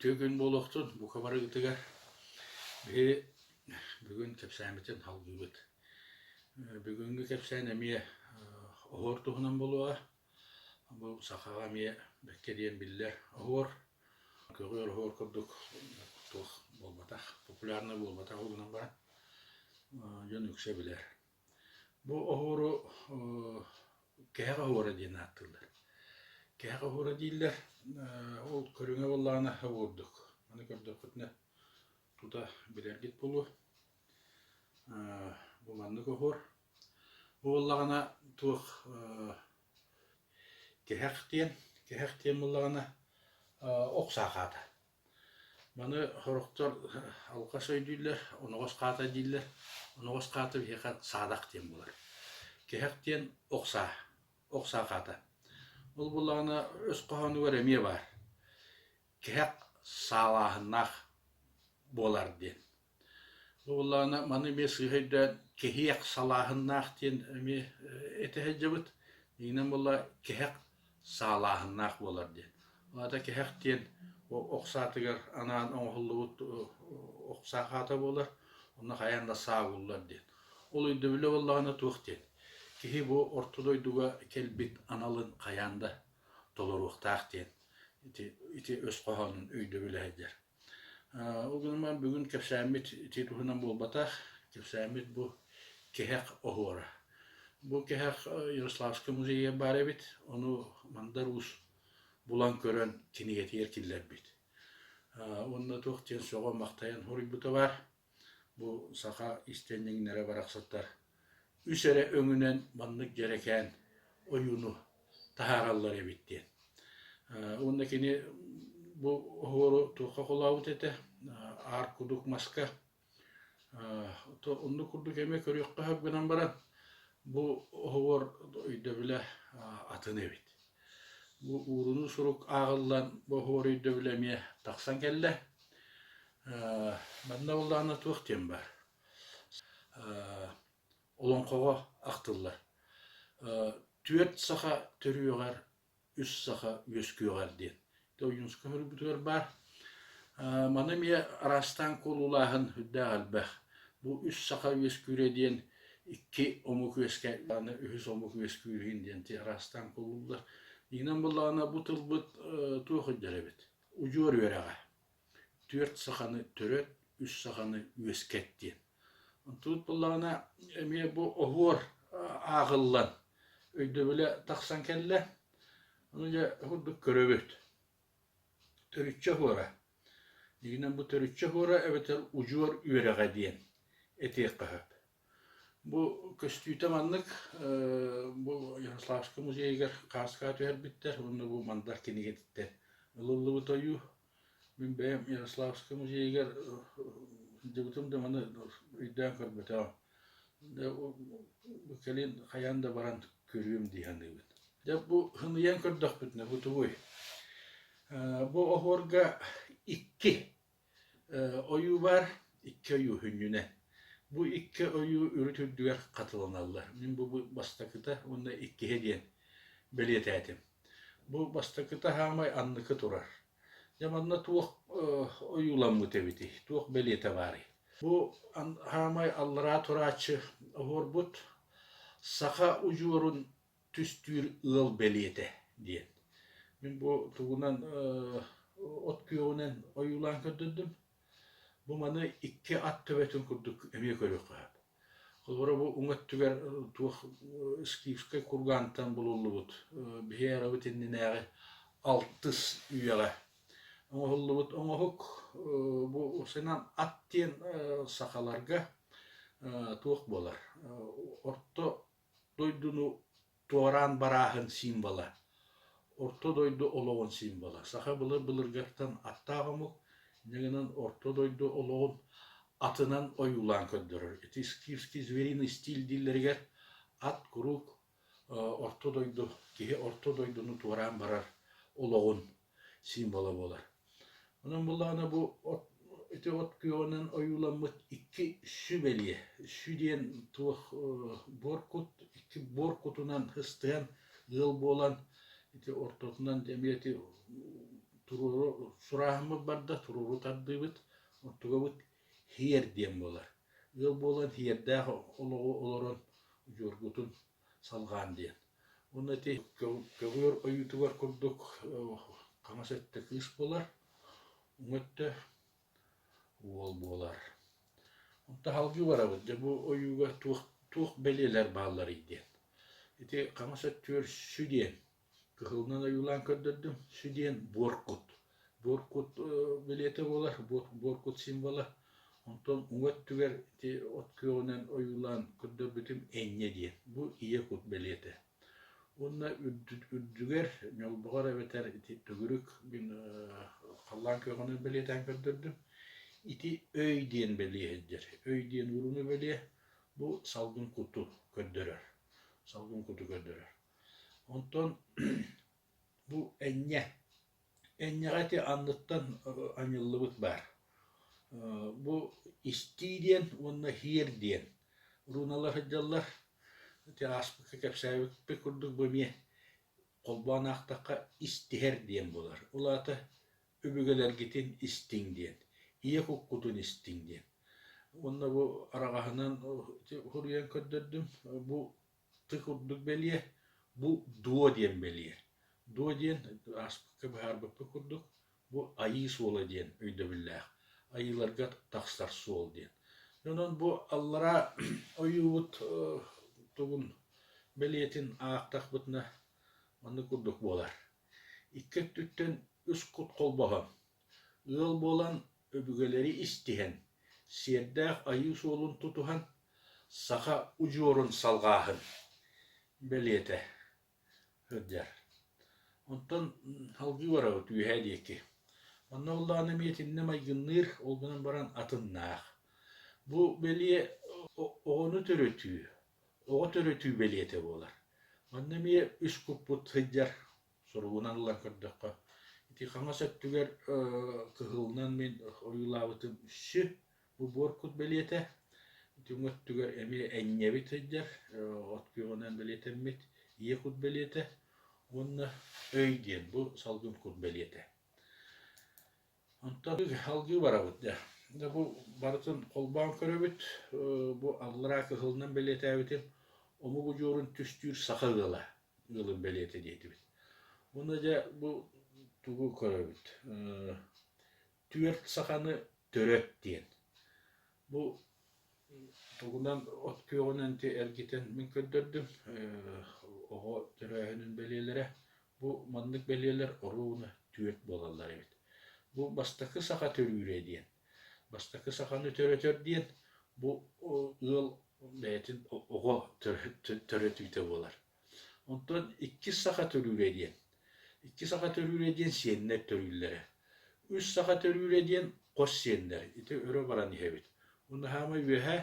Үтүө күн буолуохтун бука барыгытыгар. Биһи бүгүн кэпсээммитин салгыыбыт. Бүгүҥҥү кэпсээн эмиэ оһуор туһунан буолуоҕа. Бу сахаҕа эмиэ бэккэ диэн биллэр оһуор. Көҕүөр оһуор курдук туох буолбатах, популярнай буолбатах ол гынан баран дьон үксэ билэр. Бу оһуору кэһэх оһуора диэн ааттыыллар. Кэһэх оһуора дииллэр, ол көрүҥэ буоллаҕына курдук. Маны көрдөххүтүнэ тута билэргит буолуо. Бу маннык оһуор. Бу буоллаҕына туох кэһэх диэн, кэһэх диэн буоллаҕына ох саахаата. Маны сорохтор алҕас өйдүүллэр, оноҕос хаата дииллэр. Оноҕос хаата биһиэхэ саадах диэн буолар. Кэһэх диэн ох саа, ох саа хаата. Ол буоллаҕына өс хоһоонугар эмиэ баар. Кэһэх саалааһыннаах буолар диэн. Бу буоллаҕына маны эмиэ сыыһа өйдөөн кэһиэх салааһыннаах диэн эмиэ этэ сылдьабыт. Иҥинэн буолла кэһэх саалааһыннаах буолар диэн. Ол аата кэһэх диэн ох саатыгар анаан оҥоһуллубут ох саа хаата буолар, онно хайаан да саа угуллар диэн. Ол өйдөбүлэ буоллаҕына туох диэн? Киһи бу орто дойдуга кэлбит аналын хайаан да толоруохтаах диэн ити, ити өс хоһоонун өйдөбүлэ сылдьар. Ол гынан бүгүн кэпсээммит ити туһунан буолбатах, кэпсээммит бу кэһэх оһуора. Бу кэһэх Ярославскай музейыгар баар эбит, ону Мандар Уус булан көрөн кинигэтигэр киллэрбит. Уонна туох диэн сөҕө-махтайан суруйбута баар. Бу саха истэнньэҥнэрэ барахсаттар үс эрэ өҥүнэн маннык дьэрэкээн ойууну таһаараллар эбит диэн. Уонна кини бу оһуору туохха холообут этэ аар кудук маска оннук курдук эмиэ көрүөххэ сөп гынан баран бу оһуор өйдөбүлэ атын эбит. Бу уурунуу сурук ааҕыллан бу оһуор өйдөбүлэ эмиэ тахсан кэллэ. Манна буоллаҕына туох диэн баар Олоҥхоҕо ахтыллар Түөрт саха төрүөҕэр, үс саха үөскүөҕэр диэн. Ити Ойуунускай суруйбутугар баар. Маны эмиэ араастаан куолулааһын үрдээх элбэх. Бу үс саха үөскүүрэ диэн икки омук үөскэ аны үһүс омук үөскүүрүн диэн араастаан куолууллар. Иинэн буоллаҕына бу тылбыт туох өйдөр эбит? Удьуор үөрэҕэ. Түөрт саханы төрөт, үс саханы үөскэт диэн. Онтубут буоллаҕына эмиэ бу оһуор ааҕыллан өйдөбүлэ тахсан кэллэ. Ону дьэ курдук көрөбүт. Төрүччү оһуора. Дьиҥинэн бу төрүччү оһуора эбэтэр удьуор үөрэҕэ диэн этиэххэ сөп. Бу көстүүтэ маннык бу Ярославскай музейыгар хааскаҕа түһэрбиттэр уонна бу Мандар кинигэтиттэн ылыллыбыт ойуу. Мин бэйэм Ярославскай музейыгар сылдьыбытым да маны өйдөөн көрбөтөҕүм. Бу кэлин хайаан да баран көрүөм дии саныыбын. Дьэ бу сыныйан көрдөхпүтүнэ бу тугуй? Бу оһуорга икки ойуу баар, икки ойуу сүнньүнэн. Бу икки ойуу үрүт үрдүгэр хатыланаллар. Мин бу бастакыта уонна иккиһэ диэн бэлиэтээтим. Бу бастакыта саамай анныкы турар. Дьэ манна туох ойууламмыт эбитий, туох бэлиэтэ баарый? Бу саамай аллараа турааччы оһуорбут саха удьуорун түстүүр ыал бэлиэтэ диэн. Мин бу тугунан от күөҕүнэн ойуулаан көрдөрдүм. Бу маны икки ат төбөтүн курдук эмиэ көрүөххэ сөп. Холобура бу уҥа өттүгэр туох Скифскай кургантан булуллубут биһи эрабыт иннинээҕи алтыс үйэҕэ оҥоһуллубут оҥоһук бу уопсайынан ат диэн сахаларга туох буолар орто дойдуну туораан барааһын символа, Орто дойду олоҕун символа. Саха былыр-былыргаттан аттаах омук, инньэ гынан Орто дойду олоҕун атынан ойуулаан көрдөрөр. Ити скифский звериный стиль дииллэригэр ат куруук Орто дойду, киһи Орто дойдуну туораан барар олоҕун символа буолар. Онон буоллаҕына бу от ити от күөҕүнэн ойууламмыт икки сү бэлиэ. Сү диэн туох буор кут, икки буор кутунан ыстыһан ыал буолан ити ортотунан эмиэ ити туруору сурааһыммыт барда, туруору тардыыбыт, оттугабыт һиэр диэн буолар. Ыал буолан һиэрдээх олоҕу олорон удьуоргутун салҕаан диэн. Уонна ити көҕүөр ойуутугар курдук хаҥас өттө кыыс буолар, уҥа өттө уол буолар. Онтон салгыы барабыт, дьэ бу ойууга туох туох бэлиэлэр баалларый диэн. Ити хаҥас өттүгэр сү диэн кыһылынан ойуулаан көрдөрдүм. Сү диэн буор кут. Буор кут бэлиэтэ буолар, буор кут символа. Онтон уҥа өттүгэр ити от күөҕүнэн ойуулаан көрдөрбүтүм энньэ диэн. Бу ийэ кут бэлиэтэ. Уонна үрдүгэр ньолбоҕор эбэтэр ити төгүрүк мин халлаан күөҕүнэн бэлиэтээн көрдөрдүм. Ити өй диэн бэлиэ сылдьар. Өй диэн ууруну бэлиэ. Бу салгын куту көрдөрөр. Салгын куту көрдөрөр. Онтон бу энньэ. Энньэҕэ ити анныттан анньыллыбыт баар. Бу истии диэн уонна һиэр диэн руналар сылдьаллар. Ити ааспыкка кэпсээбиппит курдук бу эмиэ холбоон аахтахха истиһэр диэн буолар. Ол аата өбүгэлэргитин истиҥ диэн, ийэ куккутун истиҥ диэн. Уонна бу араҕаһынан суруйан көрдөрдүм. Бу ты курдук бэлиэ, бу дуо диэн бэлиэ. Дуо диэн ааспыкка быһаарбыппыт курдук, бу айыы суола диэн өйдөбүллээх. Айыыларга тахсар суол диэн. Онон бу аллараа ойуубут тугун бэлиэтин аахтахпытына маннык курдук буолар. Икки өттүттэн үс кут холбоһон, ыал буолан өбүгэлэри истиһэн, сиэрдээх айыы суолун тутуһан, саха удьуорун салҕааһын бэлиэтэ сылдьар. Онтон салгыы барабыт үөһээ диэки. Онно буоллаҕына эмиэ итиннэ майгынныыр, ол гынан баран атыннаах. Бу бэлиэ оҕону төрөтүү, оҕо төрөтүү бэлиэтэ буолар. Манна эмиэ үс куппут сылдьар суругунан ылан көрдөххө, ити хаҥас өттүгэр кыһылынан мин ойуулаабытым үссү, бу буор кут бэлиэтэ. Ити уҥа өттүгэр эмиэ энньэбит сылдьар, от күөҕүнэн бэлиэтэммит ийэ кут бэлиэтэ уонна өй диэн бу салгын кут бэлиэтэ. Онтон салгыы барабыт дьэ. Дьэ бу барытын холбоон көрөбүт. Бу аллараа кыһылынан бэлиэтээбитим омук удьуорун түстүүр саха ыала ыалын бэлиэтэ диэтибит. Уонна дьэ бу тугу көрөбүт? Түөрт саханы төрөт диэн. Бу тугунан от күөҕүнэн ити эргитэн мин көрдөрдүм. Оҕо төрөөһүнүн бэлиэлэрэ. Бу маннык бэлиэлэр оруобуна түөрт буолаллар эбит. Бу бастакы саха төрүүрэ диэн. Бастакы саханы төрөтөр диэн бу ыал бэйэтин оҕо төрөтүүтэ буолар. Онтон иккис саха төрүүрэ диэн. Икки саха төрүүрэ диэн сиэннэр төрүүллэрэ. Үс саха төрүүрэ диэн хос сиэннэр. Ити өрө баран иһэбит. Уонна хаамай үөһэ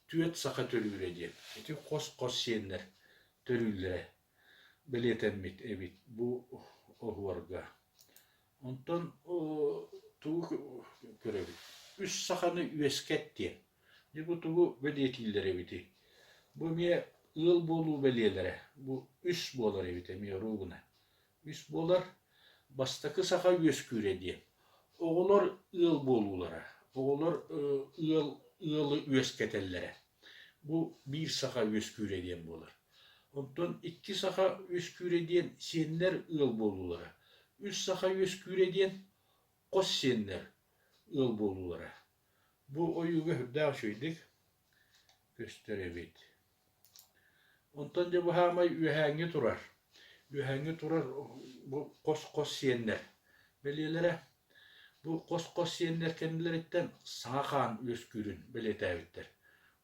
түөрт саха төрүүрэ диэн. Ити хос-хос сиэннэр төрүүллэрэ бэлиэтэммит эбит бу оһуорга. Онтон тугу көрөбүт? Үс саханы үөскэт диэн. Дьэ бу тугу бэлиэтииллэр эбитий? Бу эмиэ ыал буолуу бэлиэлэрэ. Бу үс буолар эбит эмиэ оруобуна. Үс буолар бастакы саха үөскүүрэ диэн. Оҕолор ыал буолуулара, оҕолор ыал ыалы үөскэтэллэрэ. Бу биир саха үөскүүрэ диэн буолар. Онтон икки саха үөскүүрэ диэн сиэннэр ыал буолуулара. Үс саха үөскүүрэ диэн хос сиэннэр ыал буолуулара. Бу ойууга сүрдээх үчүгэйдик көстөр эбит. Онтон дьэ бу саамай үөһээҥҥи турар. Үөһээҥҥи турар бу хос-хос сиэннэр бэлиэлэрэ. Бу хос-хос сиэннэр кэннилэриттэн саҥа хаан үөскүүрүн бэлиэтээбиттэр.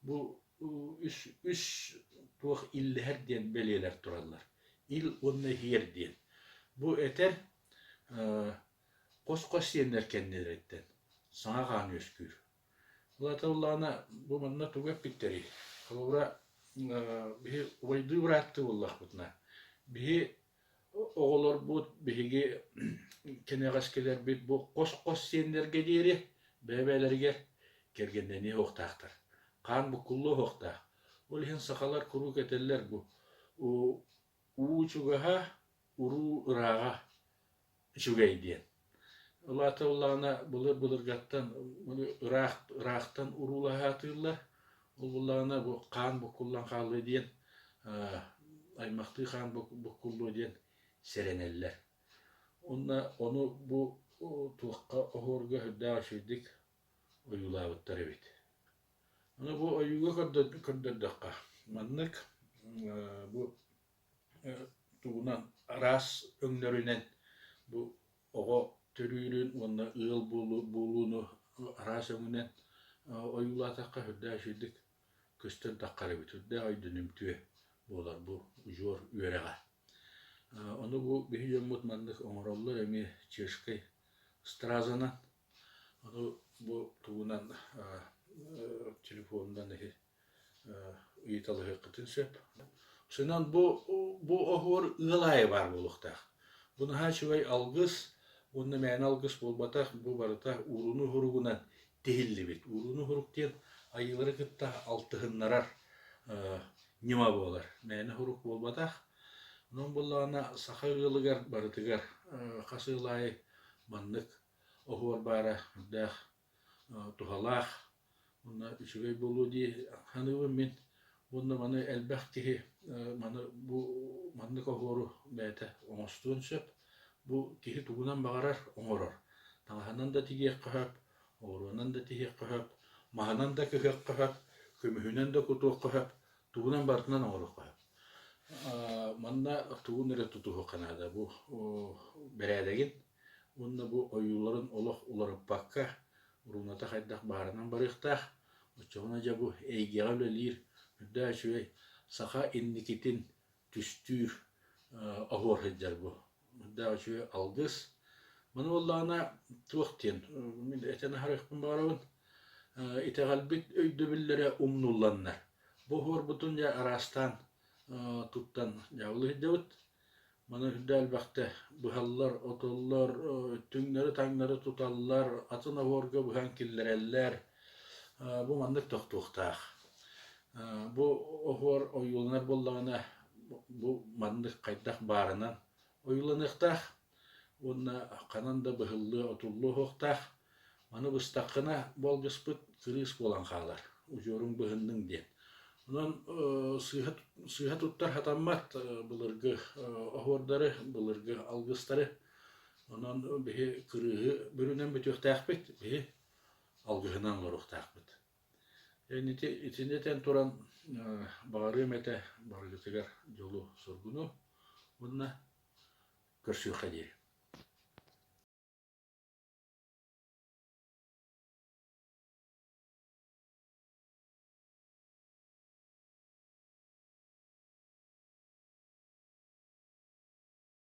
Бу үс, үс туох иллэһэр диэн бэлиэлэр тураллар. Ил уонна иһиэр диэн. Бу этэр хос-хос сиэннэр кэннилэриттэн саҥа хаан үөскүүр. Ол аата буоллаҕына бу манна тугу эппиттэрий? Холобура, биһи убайдыы бырааттыы буоллахпытына, биһи оҕолорбут, биһиги кэнэҕэскилэрбит бу хос-хос сиэннэргэ диэри бэйэ-бэйэлэригэр кэргэннэниэ суохтаахтар. Хаан буккуллуо суохтаах. Ол иһин сахалар куруук этэллэр бу уу чугаһа, уруу ырааҕа үчүгэй диэн. Улаата ыллаҕына былыр-былыргаттан ыраах ыраахтан уруулаһаатыыллар. Ол буоллаҕына бу хаан буккуллан хаалыа диэн аймахтыы хаан буккуллуо диэн сэрэнэллэр. Уонна ону бу туохха оһуорга сүрдээх үчүгэйдик ойуулаабыттар эбит. Ону бу ойууга көрдөрдөххө маннык бу тугунан араас өҥнөрүнэн бу оҕо төрүүрүн уонна ыал буолууну араас өҥүнэн ойуулаатахха сүрдээх үчүгэйдик көстөн таххар эбит, сүрдээх өйдөнүмтүө буолар бу удьуор үөрэҕэ. Ону бу биһи дьоммут маннык оҥороллор эмиэ чешскэй стразанан. Ону бу тугунан телефонунан иһи ыйыталаһыаххытын сөп. Сынан бу бу оһуор ыал аайы баар буолуохтаах. Бу наһаа үчүгэй алгыс уонна мээнэ алгыс буолбатах, бу барыта ууруну уһуругунан тиһиллибит. Ууруну уһурук диэн айыылары кытта алтыһыннарар ньыма буолар. Мээнэ уһурук буолбатах. Онон буоллаҕына саха ыалыгар барытыгар хас ыал аайы маннык оһуор баара үрдээх туһалаах уонна үчүгэй буолуо дии саныыбын мин. Уонна маны элбэх киһи маны бу маннык оһуору бэйэтэ оҥостуон сөп. Бу киһи тугунан баҕарар оҥорор. Таҥаһынан да тигиэххэ сөп, оҕуруонан да тиһиэххэ сөп, маһынан да кыһыахха сөп, көмүһүнэн да кутуохха сөп, тугунан барытынан оҥоруохха сөп. Манна тугун эрэ тутуһуохха наада бу бэрээдэгин уонна бу ойууларын олох уларыппакка урууната хайдах баарынан барыахтаах. Оччоҕуна дьэ бу эйгэҕэ үлэлиир үрдээх үчүгэй саха инникитин түстүүр оһуор сылдьар бу. Үрдээх үчүгэй алгыс. Маны буоллаҕына туох диэн мин этэн аһарыахпын баҕарабын. Итэҕэлбит өйдөбүллэрэ умнулланнар. Бу оһуорбутун дьэ араастаан туттан дьаабылыы сылдьабыт. Маны үрдэ элбэхтэ быһаллар, отоллор, түҥнэри-таҥнары туталлар, атын оһуорга быһан киллэрэллэр. Бу маннык тохтуохтаах. Бу оһуор ойууланар буоллаҕына, бу маннык хайдах баарынан ойууланыахтаах уонна ханан да быһыллыа, отуллуо суохтаах. Маны быстаххына, бу алгыспыт кырыыс буолан хаалар, удьуоруҥ быһынныҥ диэн. Онон сыыһа, сыыһа туттар сатаммат былыргы оһуордары, былыргы алгыстары. Онон биһи кырыыһы бүрүнэн бүтүөхтээхпит, биһи алгыһынан олоруохтаахпыт. Ити итини этэн туран баҕарыам этэ барыгытыгар дьолу-соргуну уонна көрсүөххэ диэри.